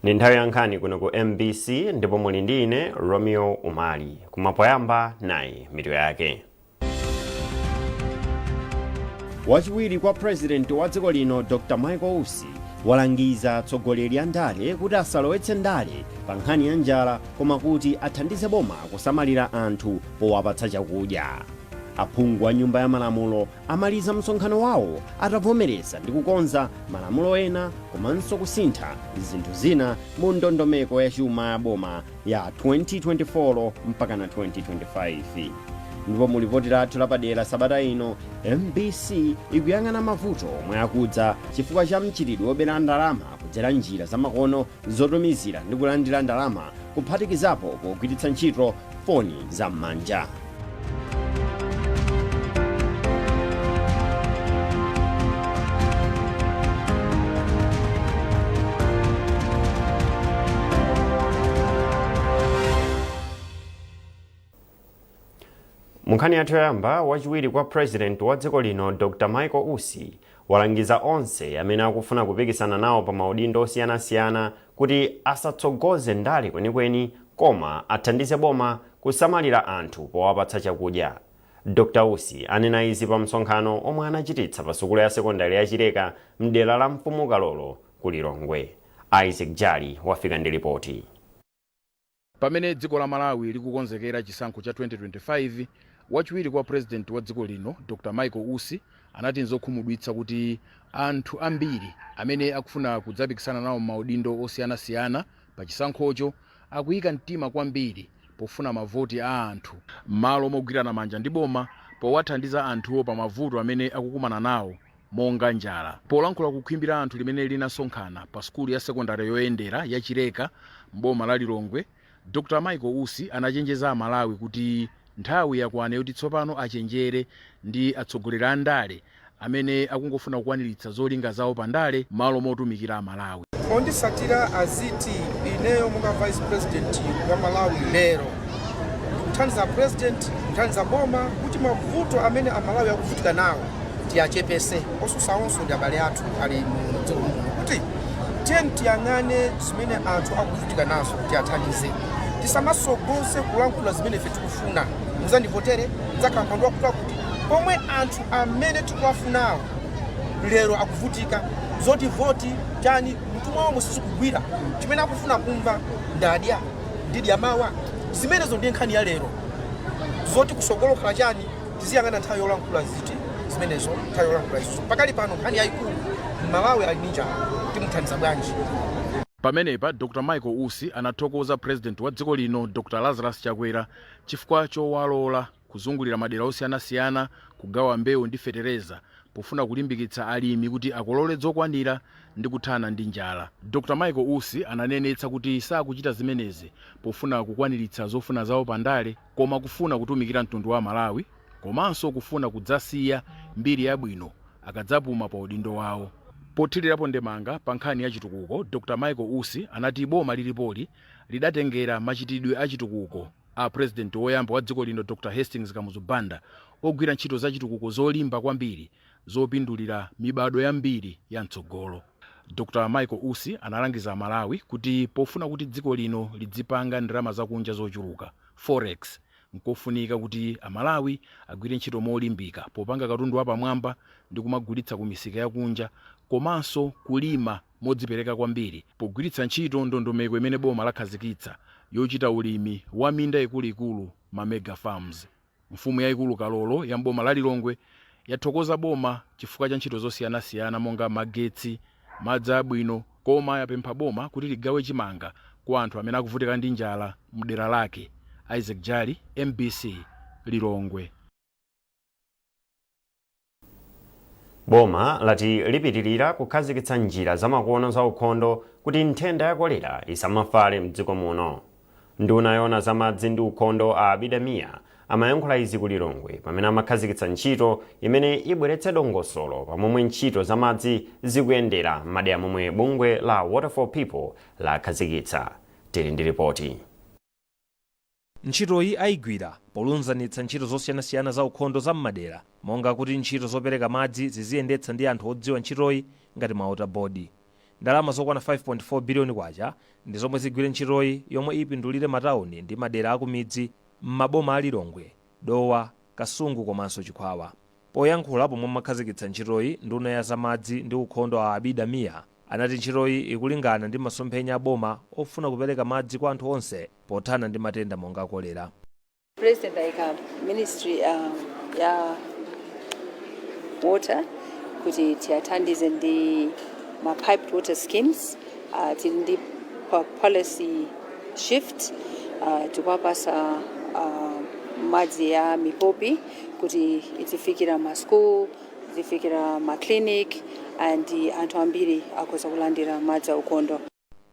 Ndi nthawi ya nkhani kuno ku MBC ndipo muli ndi ine Romeo Umali. Kumapoyamba nayi mitu yake. Wachiwiri kwa president wa dziko lino Dr Michael Usi walangiza atsogoleri a ndale kuti asalowetse ndale pa nkhani ya njala koma kuti athandize boma kusamalira anthu powapatsa chakudya. Aphungu a Nyumba ya Malamulo amaliza msonkhano wawo atavomereza ndi kukonza malamulo ena komanso kusintha zinthu zina mu ndondomeko ya chuma ya boma ya 2024 mpakana 2025. Ndipo mu lipoti lathu lapadera sabata ino, MBC ikuyang'ana mavuto omwe akudza chifukwa cha mchitidwe wobera ndalama kudzera njira zamakono zotumizira ndi kulandira ndalama kuphatikizapo pogwiritsa ntchito foni za m'manja. Munkhani yathu yoyamba, wachiwiri kwa president wa dziko lino Dr Michael Usi walangiza onse amene akufuna kupikisana nawo pa maudindo osiyanasiyana kuti asatsogoze ndale kwenikweni koma athandize boma kusamalira anthu powapatsa chakudya. Dr Usi anena izi pa msonkhano omwe anachititsa pa sukulu ya sekondale ya Chileka mdera la Mfumu Kalolo ku Lilongwe. Isaac Jali wafika ndi lipoti. Pamene dziko la Malawi likukonzekera chisankho cha 2025, wachiwiri kwa president wa dziko lino Dr Michael Usi anati nzokhumudwitsa kuti anthu ambiri amene akufuna kudzapikisana nawo m'maudindo osiyanasiyana pa chisankhocho akuyika mtima kwambiri pofuna mavoti a anthu m'malo mogwirana manja ndi boma powathandiza anthuwo pa mavuto amene akukumana nawo monga njala. Polankhula ku khwimbi la anthu limene linasonkhana pa sukulu ya sekondale yoyendera ya Chileka m'boma la Lilongwe, Dr Michael Usi anachenjeza Amalawi kuti nthawi yakwana yoti tsopano achenjere ndi atsogoleri a ndale amene akungofuna kukwaniritsa zolinga zawo pa ndale m'malo motumikira Amalawi. Ondisatira aziti ineyo monga vice president wa Malawi lero ndikuthandiza president, kuthandiza boma kuti mavuto amene Amalawi akuvutika nawo tiyachepese. Osusa onso ndi abale athu ali mu dziko muno, kuti tiyeni tiyang'ane zimene anthu akuvutika nazo, tiyathandize. Tisamasogoze kulankhula zimene ife tikufuna, muzandivotere, ndidzakhala mpando wakuti pomwe anthu amene tikuwafunawo lero akuvutika. Zoti voti chani mtu mwawo musizikugwira, chimene akufuna kumva ndadya ndidya mawa, zimenezo ndiye nkhani ya lero. Zoti kusogolo khala chani, tiziyang'ana nthawi yolankhula ziti zimenezo, nthawi yolankhula izo. Pakali pano nkhani yayikulu, Malawi ali ndi njala, timuthandiza bwanji? Pamenepa Dr Michael Usi anathokoza president wa dziko lino Dr Lazarus Chakwera chifukwa chowalola kuzungulira madera osiyanasiyana kugawa mbewu ndi fetereza pofuna kulimbikitsa alimi kuti akolole zokwanira ndi kuthana ndi njala. Dr Michael Usi ananenetsa kuti sakuchita zimenezi pofuna kukwaniritsa zofuna zawo pa ndale koma kufuna kutumikira mtundu wa Malawi komanso kufuna kudzasiya mbiri yabwino akadzapuma pa udindo wawo. Pothirirapo ndemanga pa nkhani ya chitukuko, Dr Michael Usi anati boma lilipoli lidatengera machitidwe a chitukuko a president woyamba wa dziko lino Dr Hastings Kamuzu Banda ogwira ntchito za chitukuko zolimba kwambiri zopindulira mibadwo yambiri ya mtsogolo. Dr Michael Usi analangiza Amalawi kuti pofuna kuti dziko lino lidzipanga ndalama zakunja zochuluka, forex, nkofunika kuti Amalawi agwire ntchito molimbika popanga katundu wapamwamba ndi kumagulitsa ku misika yakunja komanso kulima modzipereka kwambiri pogwiritsa ntchito ndondomeko imene boma lakhazikitsa yochita ulimi wa minda ikuluikulu, ma mega farms. Mfumu yaikulu Kalolo ya m'boma la Lilongwe yathokoza boma chifukwa cha ntchito zosiyanasiyana monga magetsi, madzi abwino koma yapempha boma kuti ligawe chimanga kwa anthu amene akuvutika ndi njala mdera lake. Isaac Jali, MBC, Lilongwe. Boma lati lipitilira kukhazikitsa njira zamakono za ukhondo kuti nthenda ya kolera isamafale mdziko muno. Nduna yoona za madzi ndi ukhondo a Abida Mia amayankhula izi ku Lilongwe pamene amakhazikitsa ntchito imene ibweretse dongosolo pa momwe ntchito za madzi zikuyendera m'madera momwe bungwe la Water for People lakhazikitsa. Tili ndi ripoti. Ntchitoyi ayigwira polunzanitsa ntchito zosiyanasiyana za ukhondo za m'madera monga kuti ntchito zopereka madzi ziziyendetsa ndi anthu odziwa ntchitoyi ngati ma water board. Ndalama zokwana 5.4 biliyoni kwacha ndi zomwe zigwire ntchitoyi, yomwe ipindulire matawuni ndi madera akumidzi m'maboma a Lilongwe, Dowa, Kasungu komanso Chikwawa. Poyankhula pomwe amakhazikitsa ntchitoyi, nduna ya zamadzi ndi ukhondo a Abida Mia anati ntchitoyi ikulingana ndi masomphenya a boma ofuna kupereka madzi kwa anthu onse pothana ndi matenda monga kolera. President ayika ministry ya water kuti tiyathandize ndi ma piped water schemes. Tili ndi policy shift, tikuwapasa madzi ya mipopi kuti itifikira ma school, itifikira ma clinic and anthu ambiri akhoza kulandira madzi aukhondo.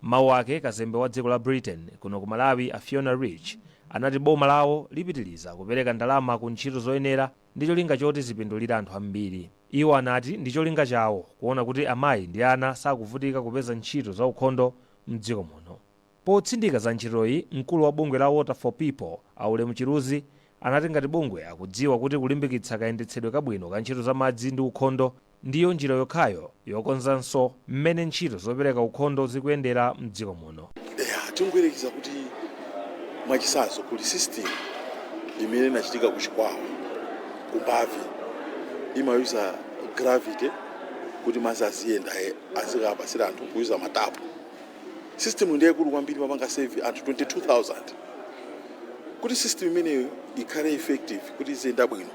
Mawu ake, kazembe wa dziko la Britain kuno ku Malawi a Fiona Rich anati boma lawo lipitiliza kupereka ndalama ku ntchito zoyenera ndi cholinga choti zipindulire anthu ambiri. Iwo anati ndi cholinga chawo kuona kuti amayi ndi ana sakuvutika kupeza ntchito za ukhondo mdziko muno. Potsindika za ntchitoyi, mkulu wa bungwe la Water for People Aulemu Chiruzi anati ngati bungwe akudziwa kuti kulimbikitsa kayendetsedwe kabwino ka ntchito za madzi ndi ukhondo ndiyo njira yokhayo yokonzanso mmene ntchito zopereka ukhondo zikuyendera mdziko muno. Ya, tingoyerekeza kuti mwachitsanzo kuli system imene inachitika ku Chikwawa kumbavi, imayuza gravity kuti madzi aziyenda, azikapasira anthu kuyuza matapu. System ndiye ikulu kwambiri, mapanga save anthu 22,000. Kuti system imeneyo ikhale effective, kuti iziyenda bwino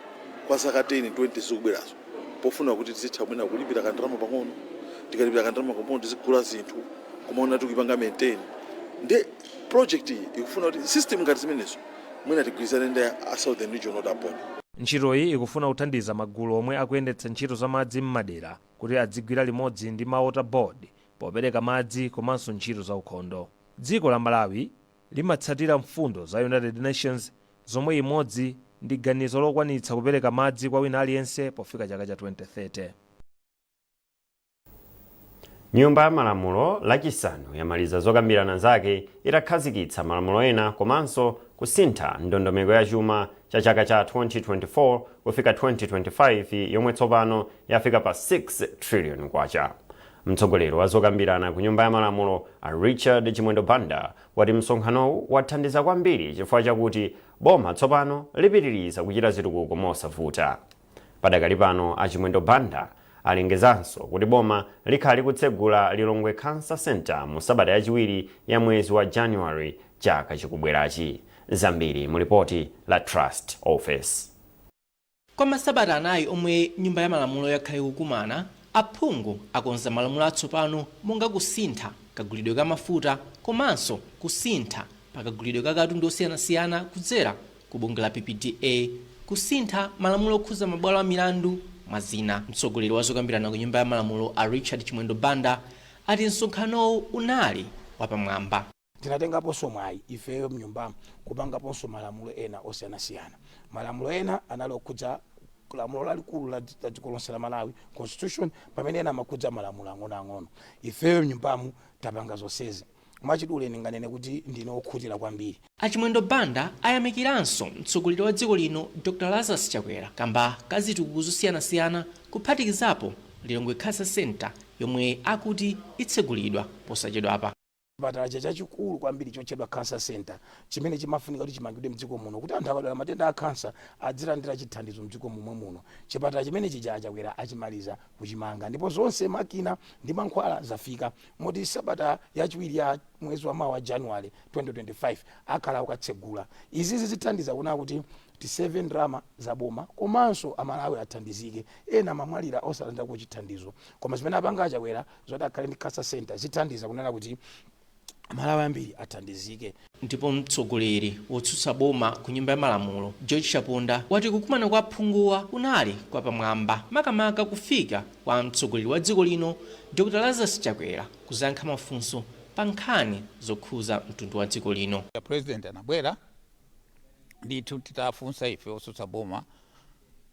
kwa zaka 10, 20 zikubwerazo, pofuna kuti tizitha mwina kulipira kandalama pang'ono, tikalipira kandalama pang'ono tizigula zinthu, kumaona tikuyipanga maintain. Ndi project iyi ikufuna kuti system ngati zimenezo mwina tigwirizane ndi a Southern Region Water Board. Ntchitoyi ikufuna kuthandiza magulu omwe akuyendetsa ntchito za madzi m'madera kuti adzigwira limodzi ndi ma water board popereka madzi komanso ntchito za ukhondo. Dziko la Malawi limatsatira mfundo za United Nations, zomwe imodzi ndi ganizo lokwanitsa kupereka madzi kwa wina aliyense pofika chaka cha 2030. Nyumba ya Malamulo Lachisanu yamaliza zokambirana zake itakhazikitsa malamulo ena komanso kusintha ndondomeko ya chuma cha chaka cha 2024 kufika 2025, yomwe tsopano yafika pa 6 trillion kwacha. Mtsogoleri wa zokambirana ku Nyumba ya Malamulo a Richard Chimwendo Banda wati msonkhanowu wathandiza kwambiri chifukwa chakuti boma tsopano lipitiriza kuchita zitukuko mosavuta. Padakali pano, a Chimwendo Banda alengezanso kuti boma likhala likutsegula Lilongwe Cancer Center mu sabata yachiwiri ya mwezi wa January chaka chikubwerachi. Zambiri mu lipoti la Trust Office. Kwa masabata 4 omwe Nyumba ya Malamulo yakhala ikukumana, aphungu akonza malamulo atsopano monga kusintha kagulidwe ka mafuta komanso kusintha pakagulidwe ka katundu osiyanasiyana kudzera ku bungwe la PPDA, kusintha malamulo okhuza mabwalo a milandu, mwa zina. Mtsogoleri wa zokambirana ku Nyumba ya Malamulo a Richard Chimwendo Banda ati msonkhanowu unali wapamwamba. Tinatengaponso mwayi ifeyo mnyumbamo kupangaponso malamulo ena osiyanasiyana. Malamulo ena anali okhudza lamulo lalikulu la dziko lonse la Malawi, constitution, pamene ena amakhudza malamulo ang'onoang'ono. Ifeyo mnyumbamu tapanga zonsezi. Mwachidule ndinganene kuti ndine okhutira kwambiri. A Chimwendo Banda ayamikiranso mtsogoleri wa dziko lino Dr Lazarus Chakwera kamba ka zitukuko zosiyanasiyana, kuphatikizapo Lilongwe Cancer Center yomwe akuti itsegulidwa posachedwapa. Chipatala chachikulu kwambiri chotchedwa Cancer Center chimene chimafunika kuti chimangidwe mdziko muno kuti anthu akadwala matenda a cancer adzilandira chithandizo mdziko momwe muno. Chipatala chimene chija Achakwera achimaliza kuchimanga, ndipo zonse makina ndi mankhwala zafika, moti sabata yachiwiri ya mwezi wa mawa, January 2025, akhala akukatsegula. Izizi zithandiza kuona kuti tiseve ndalama zaboma komanso Amalawi athandizike. Ena amamwalira osalandirako chithandizo, koma zimene apanga Achakwera zoti akhale ndi cancer center zithandiza kunena kuti Amalawi ambiri athandizike. Ndipo mtsogoleri wotsutsa boma ku Nyumba ya Malamulo George Chaponda wati kukumana kwa aphunguwa kunali kwapamwamba, makamaka kufika kwa mtsogoleri wa dziko lino Dr Lazarus Chakwera kuzayankha mafunso pa nkhani zokhuza mtundu wa dziko lino. President anabwera ndithu titafunsa ife otsutsa boma.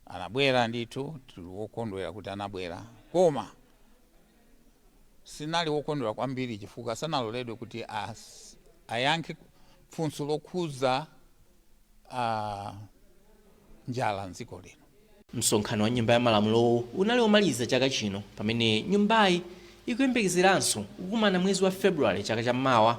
Anabwera ndithu, tili wokondwera kuti anabwera, koma sinali wokondwera kwambiri chifukwa sanaloledwe kuti ayankhe funso lokhuza njala mdziko lino. Msonkhano wa Nyumba ya Malamulowu unali womaliza chaka chino, pamene nyumbayi Ikuyembekezeranso kukumana mwezi wa Februwale chaka cham'mawa,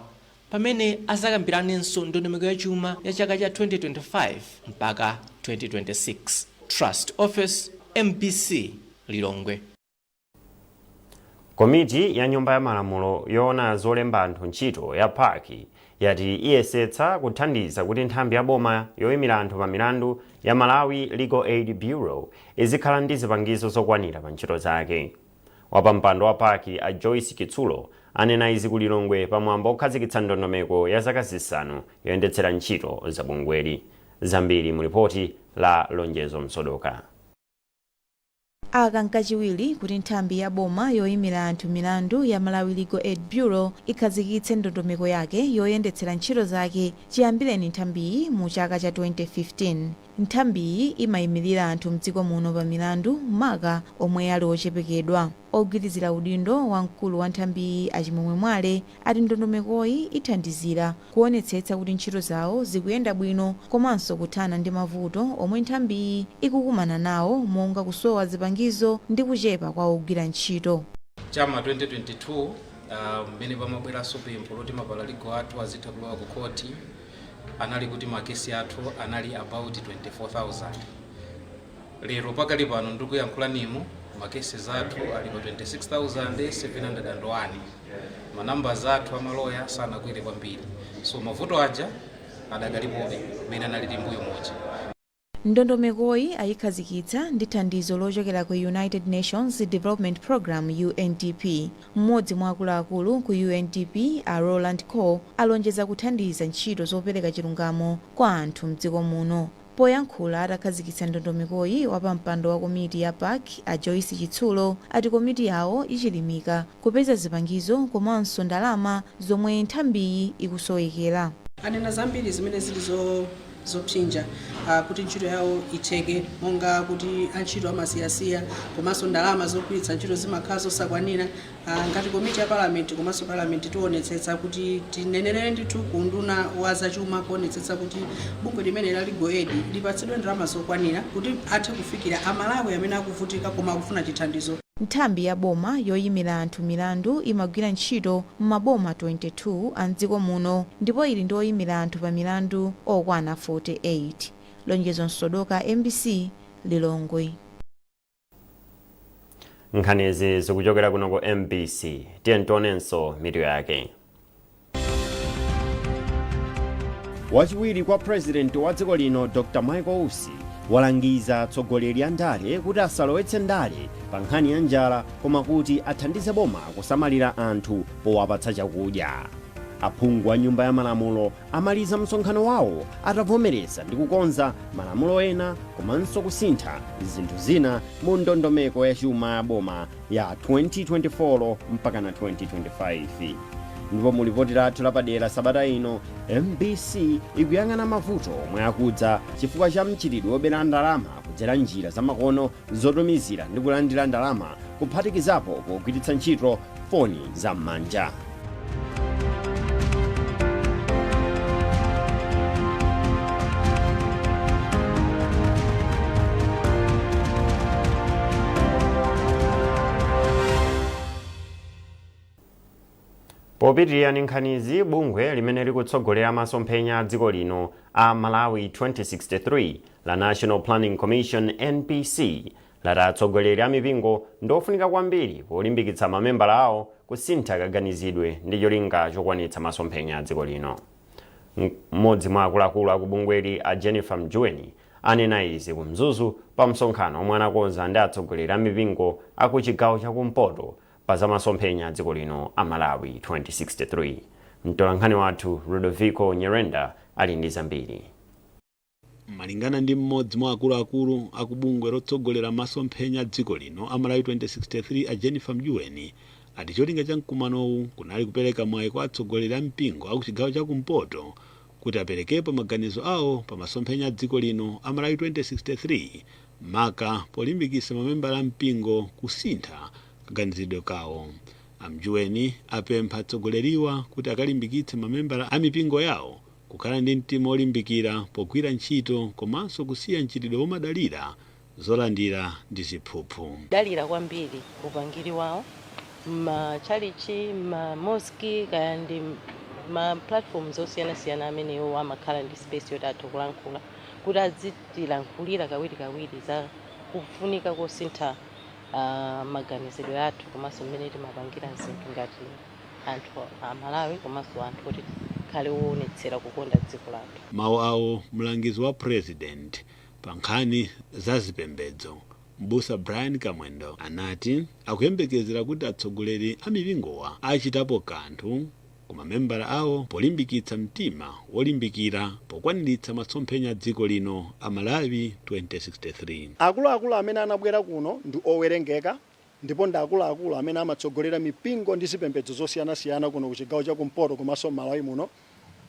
pamene azakambiranenso ndondomeko ya chuma ya chaka cha 2025 mpaka 2026. Trust Office, MBC, Lilongwe. Komiti ya Nyumba ya Malamulo yoona zolemba anthu ntchito ya PAC yati iyesetsa kuthandiza kuti nthambi ya boma yoyimira anthu pa milandu ya Malawi Legal Aid Bureau izikhala ndi zipangizo zokwanira pa ntchito zake. Wapampando wa PAC a Joyce Chitsulo anena izi ku Lilongwe pamwambo okhazikitsa ndondomeko ya zaka 5 yoyendetsera ntchito za bungweli. Zambiri mu lipoti la Lonjezo Msodoka. Aka nkachiwiri kuti nthambi ya boma yoyimira anthu milandu ya Malawi Legal Aid Bureau ikhazikitse ndondomeko yake yoyendetsera ntchito zake chiyambireni nthambiyi mu chaka cha 2015. Nthambiyi imayimirira anthu mdziko muno pa milandu, maka omwe ali ochepekedwa. Ogwirizira udindo wa mkulu wa nthambiyi Achimwemwe Mwale ati ndondomekoyi ithandizira kuonetsetsa kuti ntchito zawo zikuyenda bwino komanso kuthana ndi mavuto omwe nthambiyi ikukumana nawo, monga kusowa zipangizo ndi kuchepa kwa ogwira ntchito. Chama 2022, mmene pamabweranso pempho loti ma paralegal athu azitha kulowa ku khoti, anali kuti makesi athu anali about 24,000. Lero pakali pano ndikuyankhula nimu, makesi athu ali pa 26,701. Ma numbers athu amaloya sanakwere kwambiri, so mavuto aja adakalipobe mmene analili mbuyo moja. Ndondomekoyi ayikhazikitsa ndi thandizo lochokera ku United Nations Development Program, UNDP. Mmodzi mwa akuluakulu ku UNDP a Roland Cole alonjeza kuthandiza ntchito zopereka chilungamo kwa anthu mdziko muno. Poyankhula atakhazikitsa ndondomekoyi, wapampando wa komiti ya PAC a Joyce Chitsulo ati komiti yawo ichilimika kupeza zipangizo komanso ndalama zomwe nthambiyi ikusowekera. Anena zambiri zimene zili zopsinja kuti ntchito yawo itheke, monga kuti antchito amasiyasiya komanso ndalama zogwiritsa ntchito zimakhala zosakwanira. Ngati komiti ya Palamenti komanso Palamenti, tionetsetsa kuti tinenere ndithu ku nduna wa zachuma kuonetsetsa kuti bungwe limene la Legal Aid lipatsidwe ndalama zokwanira kuti athe kufikira Amalawi amene akuvutika koma akufuna chithandizo. Nthambi ya boma yoyimira anthu milandu imagwira ntchito m'maboma 22 a mdziko muno ndipo ili ndi oyimira anthu pa milandu okwana 48. Lonjezo Msodoka, MBC, Lilongwe. Nkhanizi zikuchokera kuno ku MBC. Tiye tionenso mitu yake. Wachiwiri kwa Purezidenti wa dziko lino Dr Michael Usi walangiza atsogoleri a ndale kuti asalowetse ndale pa nkhani ya njala, koma kuti athandize boma kusamalira anthu powapatsa chakudya. Aphungu a Nyumba ya Malamulo amaliza msonkhano wawo atavomereza ndi kukonza malamulo ena komanso kusintha zinthu zina mu ndondomeko ya chuma ya boma ya 2024 mpaka na 2025. Ndipo mu lipoti lathu lapadera sabata ino, MBC ikuyang'ana mavuto omwe akudza chifukwa cha mchitidwe wobera ndalama kudzera njira zamakono zotumizira ndi kulandira ndalama, kuphatikizapo pogwiritsa ntchito foni zam'manja. Popitirira ndi nkhanizi, bungwe limene likutsogolera masomphenya a dziko lino a Malawi 2063 la National Planning Commission, NPC, lati atsogoleri a mipingo ndiofunika kwambiri polimbikitsa mamembala awo kusintha kaganizidwe ndi cholinga chokwanitsa masomphenya a dziko lino. Mmodzi mwa akuluakulu akubungweli a Jennifer Mjuweni anena izi ku Mzuzu pa msonkhano omwe anakonza ndi atsogoleri a mipingo aku chigawo chakumpoto pa za masomphenya a dziko lino a Malawi 2063. Mtolankhani wathu Ludovico Nyerenda ali ndi zambiri. Malingana ndi mmodzi mwa akuluakulu aku bungwe lotsogolera masomphenya a dziko lino a Malawi 2063 a Jennifer Mjuweni ati cholinga cha mkumanowu kunali kupereka mwayi kwa atsogoleri a mpingo aku chigawo chakumpoto kuti aperekepo maganizo awo pa masomphenya a dziko lino a Malawi 2063, maka polimbikitsa mamembala a mpingo kusintha kaganizidwe kawo. A Mjuweni apempha atsogoleriwa kuti akalimbikitse mamembala a mipingo yawo kukhala ndi mtima olimbikira pogwira ntchito komanso kusiya mchitidwe womadalira zolandira ndi ziphuphu. Dalira kwambiri upangiri wawo. M'machalichi, m'mamosque, kaya ndi ma platforms osiyanasiyana amenewo, amakhala ndi space yoti atha kulankhula, kuti azitilankhulira kawirikawiri za kufunika kosintha maganizidwe athu komanso mmene timapangira zinthu ngati anthu Amalawi, komanso anthu oti tikhale woonetsera kukonda dziko lathu. Mawu awo, mlangizi wa President pa nkhani za zipembedzo, Mbusa Brian Kamwendo, anati akuyembekezera kuti atsogoleri a mipingowa achitapo kanthu ku mamembala awo polimbikitsa mtima wolimbikira pokwaniritsa masomphenya a dziko lino a Malawi 2063. Akuluakulu amene anabwera kuno ndi owerengeka, ndipo ndi akuluakulu amene amatsogolera mipingo ndi zipembedzo zosiyanasiyana kuno ku chigawo chakumpoto komanso m'Malawi muno.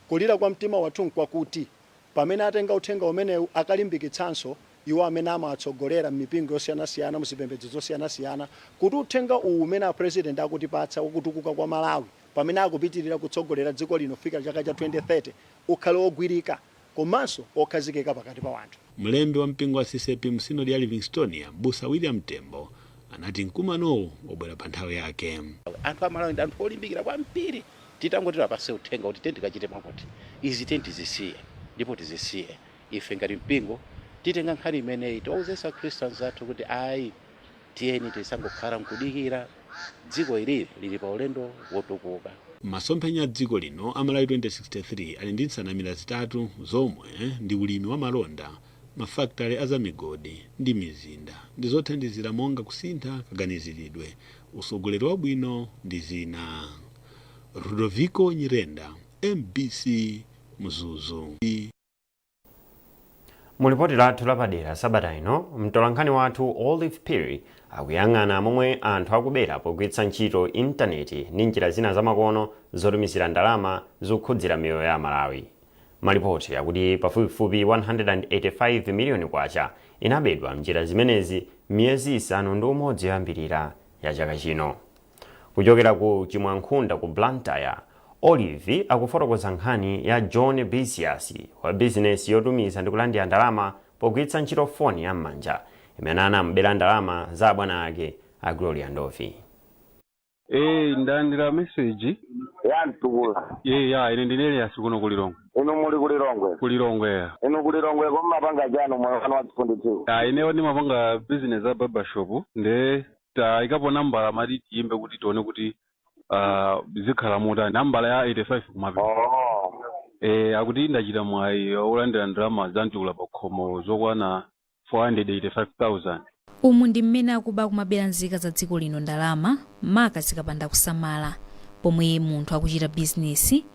Kulira kwa mtima wathu nkwakuti pamene atenga uthenga umenewu, akalimbikitsanso iwo amene amawatsogolera m'mipingo yosiyanasiyana, muzipembedzo zosiyanasiyana, kuti uthenga uwu umene a President akutipatsa wakutukuka kwa Malawi pamene akupitirira kutsogolera dziko lino kufika chaka cha 2030 ukhale wogwirika komanso okhazikika pakati pa wanthu. Mlembi wa mpingo wa CCAP mu Sinodi ya Livingstonia, Mbusa William Tembo, anati mkumanowu wabwera pa nthawi yake. Anthu Amalawi ndi anthu olimbikira kwambiri. Titangoti apase uthenga kuti tikachite mwakuti, izi tizisiye ndipo tizisiye, ife ngati mpingo titenga nkhani imeneyi, tiwauzenso Akhristu anzathu kuti ayi, tiyeni tisangokhala nkudikira, dziko ilili lili pa ulendo wotukuka. Masomphenya a dziko lino a Malawi 2063 ali ndi nsanamira zitatu, zomwe ndi ulimi wa malonda, mafakitale a zamigodi ndi mizinda, ndi zothandizira monga kusintha kaganiziridwe, usogoleri wabwino ndi zina. Rudoviko Nyirenda, MBC, Mzuzu. Mu lipoti lathu lapadera sabata ino, mtolankhani wathu Olive Phiri akuyang'ana momwe anthu akubera pogwiritsa ntchito intaneti ndi njira zina zamakono zotumizira ndalama zokhudzira miyoyo ya Malawi. Malipoti akuti pafupifupi 185 miliyoni kwacha inabedwa mnjira zimenezi miyezi 6 yoyambirira ya chaka chino. Kuchokera ku Chimwankhunda ku Blantyre, Olive akufotokoza nkhani ya John Bisias wa bizinesi yotumiza ndi kulandira ndalama pogwiritsa ntchito foni yam'manja, imene anamubera ndalama za abwana ake a Gloria Ndovi. Ndalandira message. Ya Mtukula. Ya, ine ndine Elias kuno kulilongwe. Inu muli kulilongwe? Kulilongwe, ya. Inu kulilongwe komapanga chanu moyo wanu wa chifunditsiku? Ah, ineyo ndimapanga business ya barbershop, nde tayikapo nambala, mati tiyimbe kuti tione kuti zikhala motani, nambala ya 85 kumapeto. Oh. Akuti ndachita mwayi olandira ndalama za Mtukula Pakhomo zokwana 485,000. Umu ndi mmene akuba kumabera nzika za dziko lino ndalama, maka zikapanda kusamala. Pomwe munthu akuchita bizinesi,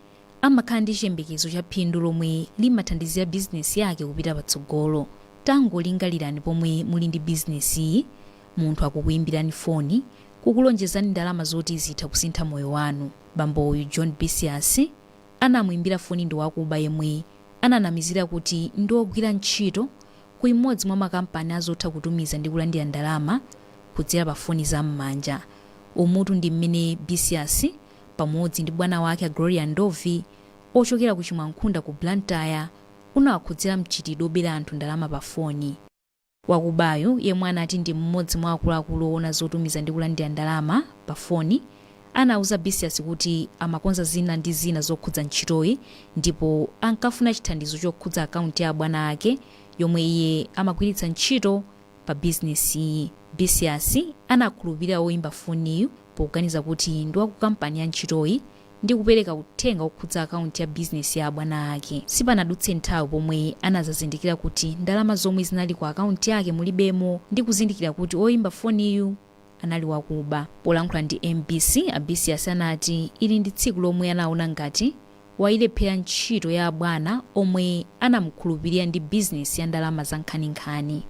amakhala ndi chiyembekezo cha phindu lomwe limathandizira bizinesi yake kupita patsogolo. Tangolingalirani, pomwe muli ndi bizinesiyi, munthu akukuyimbirani foni kukulonjezani ndalama zoti zitha kusintha moyo wanu. Bambo uyu, John Bisias, anamuyimbira foni ndi wakuba yemwe ananamizira kuti ndi ogwira ntchito ku imodzi mwa makampani azotha kutumiza ndi kulandira ndalama kudzera pa foni zam'manja. Umutu ndi mmene Bisias pamodzi ndi bwana wake a Gloria Ndovi ochokera ku Chimwankhunda ku Blantyre unawakhudzira mchitidwe obera anthu ndalama pa foni. Wakubayo, yemwe anati ndi mmodzi mwa akuluakulu owona zotumiza ndi kulandira ndalama pa foni, anauza Bisias kuti amakonza zina ndi zina zokhudza ntchitoyi ndipo ankafuna chithandizo chokhudza akaunti ya abwana ake yomwe iye amagwiritsa ntchito pa bizinesiyi. Bisias anakhulupirira woyimba foniyu poganiza kuti ndi waku kampani ya ntchitoyi ndi kupereka uthenga wokhudza akaunti ya bizinesi ya abwana ake. Sipanadutse nthawi pomwe anazazindikira kuti ndalama zomwe zinali ku akaunti yake mulibemo, ndi kuzindikira kuti oyimba foniyu anali wakuba. Polankhula ndi MBC, a Bisias anati ili ndi tsiku lomwe anaona ngati wayilephera ntchito ya abwana omwe anamukhulupirira ndi bizinesi ya ndalama za nkhaninkhani.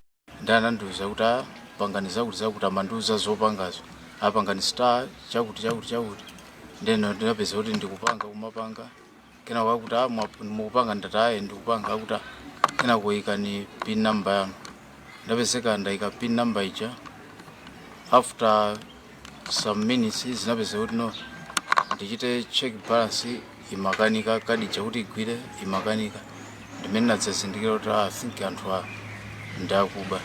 Ndanandiuza kuti pangani zakuti zakuti, amandiuza zopangazo, apangani star chakuti chakuti chakuti. Ndeno ndinapeza kuti ndikupanga, kumapanga, kenako akuti mukupanga? Ndati ayi, ndikupanga. Akuti kenako ikani PIN number yanu. Ndapezeka ndayika PIN number ija. After some minutes zinapeza kuti no, ndichite check balance, imakanika kadi ija kuti igwire, imakanika. Ndimene nadzazindikira kuti I think anthu a ndakuba.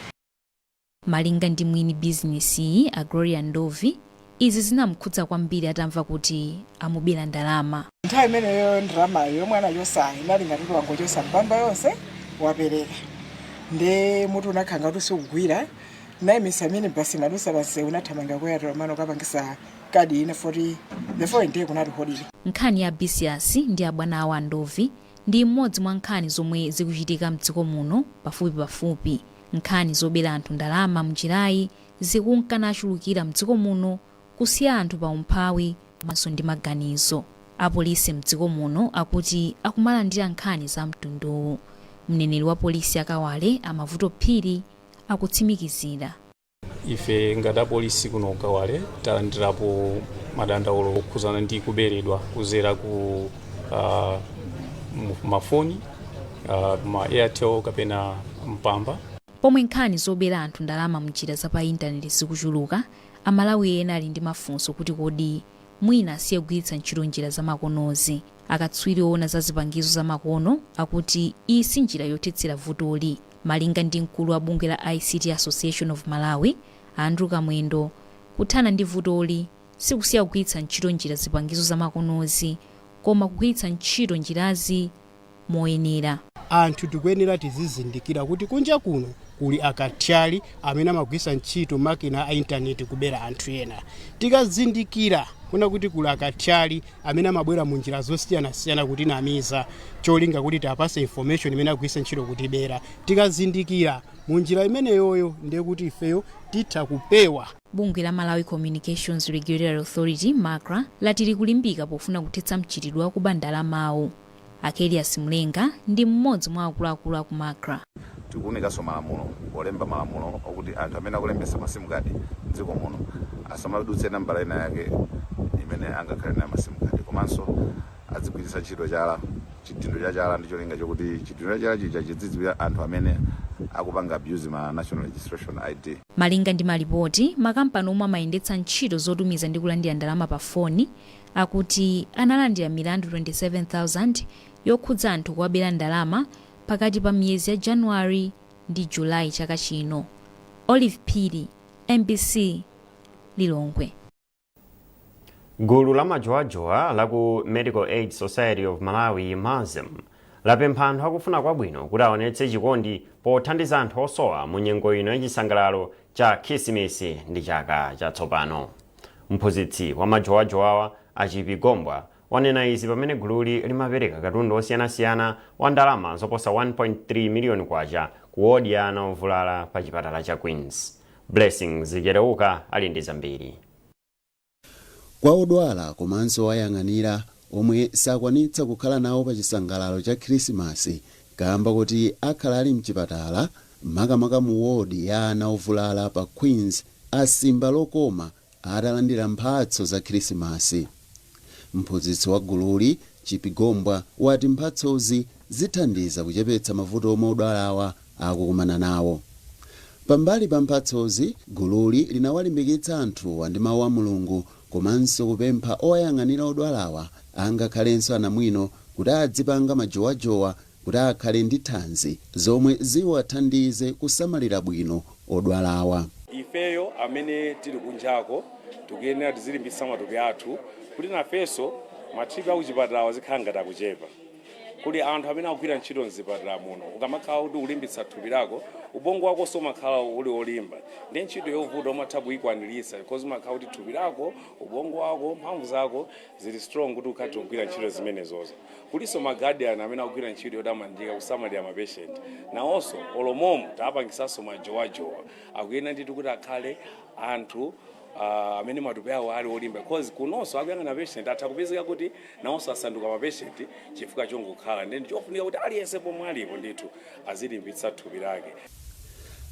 Malinga ndi mwini bizinesiyi, a Gloria Ndovi, Izi zinamkhudza kwambiri atamva kuti amubera ndalama. Nthawi imeneyo ndalamayo yomwe anachosayo inali ngati wangochosa mpamba yonse wapereka, nde mutu unakhala ngati usukugwira. Nayimisa minibus imadusa pansewu, nathamanga ku Airtel Money ukapangisa kadi ina 40. The following day kunali holiday. Nkhani ya Bisias ndi abwana awo a Ndovi ndi imodzi mwa nkhani zomwe zikuchitika mdziko muno pafupipafupi. Nkhani zobera anthu ndalama mnjirayi zikunka nachulukira mdziko muno, kusiya anthu pa umphawi komanso ndi maganizo. Apolisi mdziko muno akuti akumalandira nkhani za mtunduwu. Mneneri wa polisi ya Kawale, a Mavuto Phiri, akutsimikizira. Ife ngati apolisi kuno Kawale talandirapo madandaulo okhuzana ndi kuberedwa kuzera ku mafoni, ma Airtel kapena Mpamba. Pomwe nkhani zobera anthu ndalama mnjira za pa intaneti zikuchuluka, Amalawi ena ali ndi mafunso kuti kodi mwina asiye kugwiritsa ntchito njira zamakonozi. Akatswiri oona za zipangizo zamakono akuti iyi si njira yothetsera vutoli. Malinga ndi mkulu wa bungwe la ICT Association of Malawi, Andrew Kamwendo, kuthana ndi vutoli sikusiya kugwiritsa ntchito njira zipangizo zamakonozi, koma kugwiritsa ntchito njirazi moyenera. Anthu tikuyenera tizizindikira kuti kunja kuno kuli akathyali amene amagwiritsa ntchito makina a intaneti kubera anthu ena. Tikazindikira kuna kuti kuli akathyali amene amabwera mu njira zosiyanasiyana kutinamiza, cholinga kuti tiapase information imene agwiritsa ntchito kutibera, tikazindikira mu njira imeneyoyo, ndiye kuti ifeyo titha kupewa. Bungwe la Malawi Communications Regulatory Authority, MACRA, lati likulimbika pofuna kuthetsa mchitidwe wakuba ndalamawu. Akelias Mlenga ndi mmodzi mwa akuluakulu aku MACRA. Tikuwunikanso malamulo, olemba malamulo okuti anthu amene akulembesa ma SIM card mdziko muno asamadutse nambala ina yake imene angakhale nayo ma SIM card, komanso adzigwiritsa ntchito chala, chidindo cha chala, ndi cholinga chokuti chidindo cha chala chija chidzidziwira anthu amene akupanga abuse ma national registration ID. Malinga ndi malipoti, makampani omwe amayendetsa ntchito zotumiza ndi kulandira ndalama pa foni akuti analandira milandu 27,000 yokhudza anthu kuwabera ndalama pakati pa miyezi ya January ndi July chaka chino. Olive Phiri, MBC, Lilongwe. Gulu la majowajowa la ku Medical Aid Society of Malawi, MASM, lapempha anthu akufuna kwabwino kuti aonetse chikondi pothandiza anthu osowa mu nyengo ino yachisangalalo cha Khisimisi ndi chaka chatsopano. Mphunzitsi wa majowajowawa, Achipi Gombwa, wanena izi pamene gululi limapereka katundu osiyanasiyana wa ndalama zoposa 1.3 miliyoni kwacha ku wodi ya ana ovulala pa chipatala cha Queens. Blessings Chereuka ali ndi zambiri. Kwa odwala komanso oyang'anira omwe sakwanitsa kukhala nawo pa chisangalalo cha Khrisimasi kamba kuti akhala ali mchipatala, makamaka mu wodi ya ana ovulala pa Queens, asimba lokoma atalandira mphatso za Khrisimasi. Mphunzitsi wa gululi, Chipigombwa, wati mphatsozi zithandiza kuchepetsa mavuto omwe odwalawa akukumana nawo. Pambali pa mphatsozi, gululi linawalimbikitsa anthuwa ndi mawu a Mulungu komanso kupempha oyang'anira odwalawa angakhalenso anamwino kuti adzipanga majowajowa kuti akhale ndi thanzi, zomwe ziwathandize kusamalira bwino odwalawa. Ifeyo amene tili kunjako tikuyenera tizilimbitsa matupi athu kuti nafenso ma trip akuchipatala azikhala ngati akuchepa. Kuli anthu amene akugwira ntchito mzipatala muno. Ukamakhala kuti ulimbitsa thupi lako, ubongo wakonso umakhala uli olimba, ndi ntchito yovuta umatha kuyikwaniritsa because umakhala kuti thupi lako, ubongo wako, mphamvu zako zili strong kuti ukhathe kugwira ntchito zimenezozo. Kulinso ma guardian amene akugwira ntchito yotamandika kusamalira ma patient, nawonso olomomo tapangisanso majowajowa, akuyenera ndithu kuti akhale anthu amene matupi awo ali olimba, because kunonso akuyang'ana patient atha kupezeka kuti nawonso asanduka ma patient chifukwa chongokhala. Ndi chofunika kuti aliyense pomwe alipo ndithu azilimbitsa thupi lake.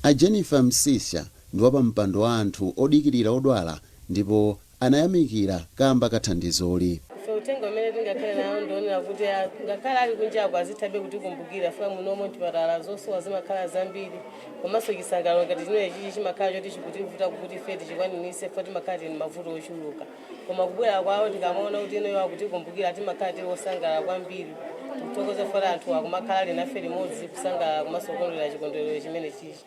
A Jennifer Msisha ndi wapampando wa anthu odikirira odwala ndipo anayamikira kamba kathandizoli. Ife uthenga umene tingakhale nawo ndionera kuti ngakhale ali kunjako azithabe kutikumbukira fika munomo mchipatala zosowa zimakhala zambiri, komanso chisangalalo ngati chimene chichi chimakhala choti chikutivuta kuti ife tichikwaniritse, fo timakhala tili mavuto ochuluka, koma kubwera kwawo tikamaona kuti inoyo akutikumbukira timakhala tili osangalala kwambiri. Tikuthokoza foti anthu akumakhala ali nafe limodzi kusangalala komanso kukondwera chikondwerero chimene chichi.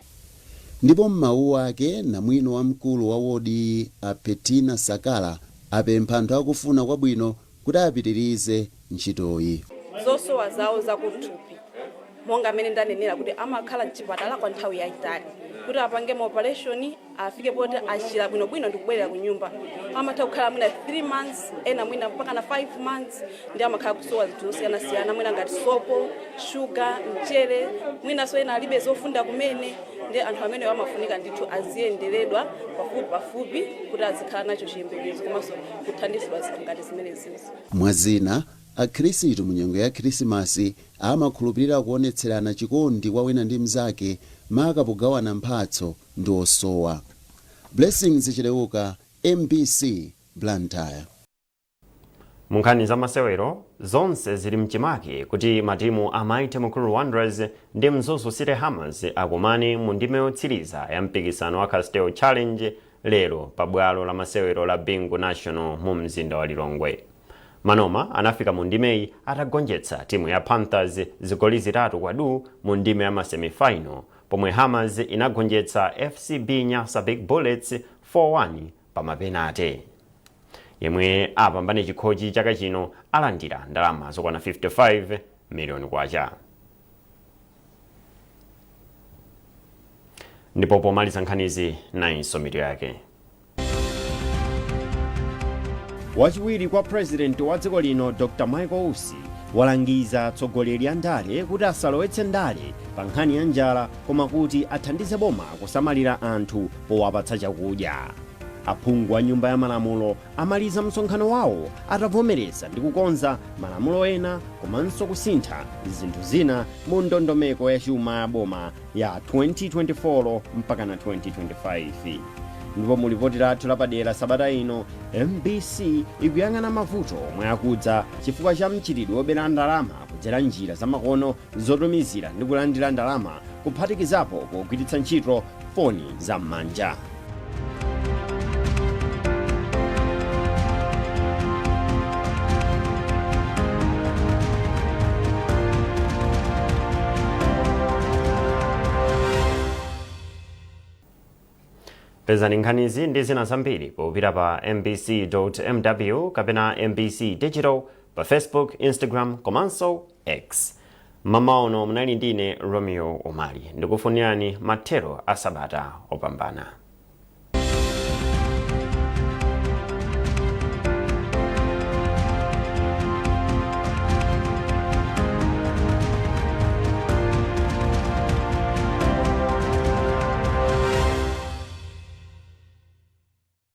Ndipo m'mawu ake, namwino wamkulu wa wodi a Petina Sakala apempha anthu akufuna kwabwino kuti apitirize ntchitoyi. Zosowa zawo zakuthupi, monga amene ndanenera kuti amakhala mchipatala kwa nthawi yayitali kuti apange ma operation, afike poti achira bwinobwino ndi kubwerera ku nyumba, amatha kukhala mwina 3 months, ena mwina mpaka na 5 months, ndi amakhala kusowa zinthu zosiyanasiyana, mwina ngati sopo, shuga, mchere, mwinanso ena alibe zofunda kumene. Ndi anthu amenewo amafunika ndithu aziyenderedwa pafupi pafupi kuti azikhala nacho chiyembekezo komanso kuthandizidwa zinthu ngati zimenezizo. Mwazina, akhristu mu nyengo ya Khrisimasi amakhulupirira kuonetserana chikondi kwa wina ndi mnzake, maka pogawana mphatso ndi osowa. Blessings Chileuka, MBC, Blantyre. Mu nkhani za masewero, zonse zili mchimake kuti matimu a Mighty Mukuru Wanderers ndi Mzuzu City Hammers akumane mu ndime yotsiriza ya mpikisano wa Castel Challenge lero pa bwalo la masewero la Bingu National mu mzinda wa Lilongwe. Manoma anafika mu ndimeyi atagonjetsa timu ya Panthers zigoli 3 kwa du mu ndime ya masemifinal, pomwe Hammers inagonjetsa FCB Nyasa Big Bullets 4-1 pa mapenate. Yemwe apambane chikhochi chaka chino alandira ndalama zokwana 55 miliyoni kwacha. Ndipo pomaliza nkhanizi, nayinso mitu yake. Wachiwiri kwa president wa dziko lino Dr Michael Usi walangiza atsogoleri a ndale kuti asalowetse ndale pa nkhani ya njala, koma kuti athandize boma kusamalira anthu powapatsa chakudya. Aphungu a Nyumba ya Malamulo amaliza msonkhano wawo atavomereza ndi kukonza malamulo ena komanso kusintha zinthu zina mu ndondomeko ya chuma ya boma ya 2024 mpaka na 2025. Ndipo mu lipoti lathu lapadera sabata ino, MBC ikuyang'ana mavuto omwe akudza chifukwa cha mchitidwe wobera ndalama kudzera njira zamakono zotumizira ndi kulandira ndalama, kuphatikizapo pogwiritsa ntchito foni za m'manja. Pezani nkhanizi ndi zina zambiri popita pa mbc.mw kapena MBC Digital pa Facebook, Instagram komanso X. Mmawa uno munali ndine Romeo Omali, ndikufunirani mathero a sabata opambana.